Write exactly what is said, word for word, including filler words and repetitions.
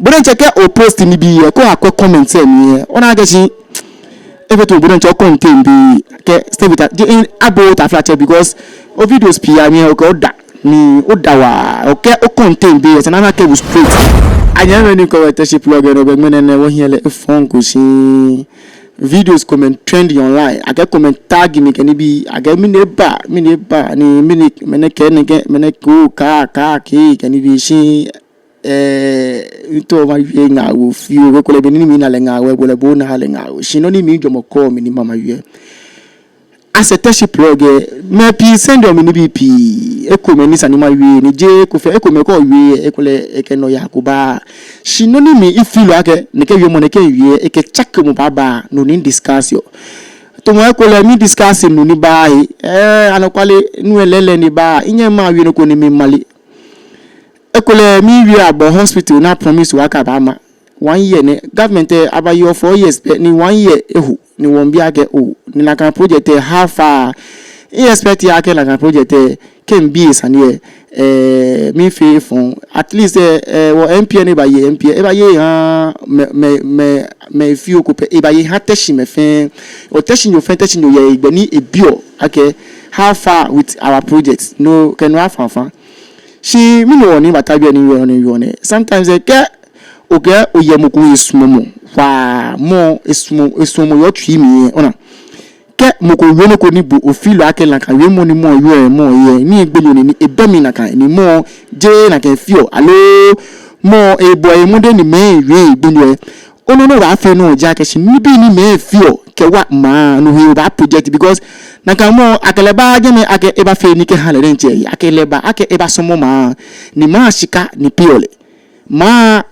Bo diɛŋtsɛ kɛ o post nibii lɛ, kɛ okwɛ comment lɛ mli lɛ, onaa akɛ shi, efee tamɔ bo diɛŋtsɛ o content bii, kɛ stay with us, je in abo taflatsɛ, because o videos pii amli lɛ, okɛ oda, ni oda waa, okɛ o content bii lɛ, esa ni ana akɛ bo straight. Anyɛmimɛi ni kwɛɔ Teshie Plug lɛ nɔ, be ŋmɛnɛ nɛɛ wɔhiɛ lɛ efɔŋ ko shi. Videos komɛi trend online, akɛ komɛi tag mi kɛ nibii, akɛ mɛni eba, mɛni eba, ni mɛni, mɛni kɛ, nɛkɛ, mɛni ko, ka, ka, ke, kɛ nibii shi, eh, mitao mawie ŋaawoo fioo, ekolɛ be ni mina lɛ ŋaawoo, ekolɛ bo ona lɛ ŋaawoo. Shi nɔ ni mi jɔɔmɔ kɔɔ mi ni mama wie. As a Teshie Plug lɛ, mɛi pii send mi nibii pii, ekomɛi ni esa ni mawie, ni jeee eko fɛɛ, ekomɛi kɛ owie, ekolɛ ekɛ nɔyaa ko baa. Shi nɔ ni mi feel akɛ, nɛkɛ wiemɔ nɛɛ kɛ miwie, ekɛ tsakemɔ baaba, no ni discuss yɔɔ. Tamɔ ekolɛ mi discuss nɔ ni baa lɛ, eh, anɔkwale, nuu lɛ lɛɛlɛŋ ni baa, minyɛŋ mawie nɔ ko ni mimale. Ekolɛ miwie about hospital ni a promise wɔ akɛ abaama. One year nɛ, government lɛ abaye four years pɛ ni one year eho ni wɔmiibi akɛ oo, ni nakai project lɛ how far? Mi expect akɛ nakai project lɛ kɛ mibi esane lɛ, eh, miifee efɔŋ. At least, eh, eh, wɔ M P lɛ ni ebaye M P lɛ, ebaye eha mɛi, mɛi, mɛi, mɛi fioo ko pɛ, ebaye eha Teshie mɛi fɛɛ. Wɔ Teshienyo fɛɛ, Teshienyo yɛ hegbɛ ni ebiɔ akɛ how far with our project. No, kɛ no afaŋfaŋ. Shi mɛni hewɔ ni mibata biɛ ni miwieɔ nɔ ni miwieɔ nɛɛ? Sometimes lɛ, kɛ okɛ oyɛ mɔ ko he suɔmɔ, waa mɔ esumɔ, esumɔɔ yɛ otsui mli lɛ, ona. Kɛ mɔ ko wie nɔ ko ni bo o feel akɛ nakai wiemɔ ni mɔ wieɔ, mɔ yɛ, ni gbonyo ni, ni ebɛ mli nakai, ni mɔ jeee nakai efeɔ, aloo mɔ ebɔ emɔdɛŋ ni mɛi wie gbonyo lɛ. Onɔ ni obaafee nɔ ji akɛ shi nibii ni mɛi feɔ kɛwa maŋ, no he obaa project, because nakai mɔ akɛ lɛ ba jɛmɛ akɛ ebafee nii kɛha lɛ diɛŋtsɛ, akɛ lɛ ba akɛ ebasɔmɔ maŋ, ni maŋ shika ni pay lɛ. Maŋ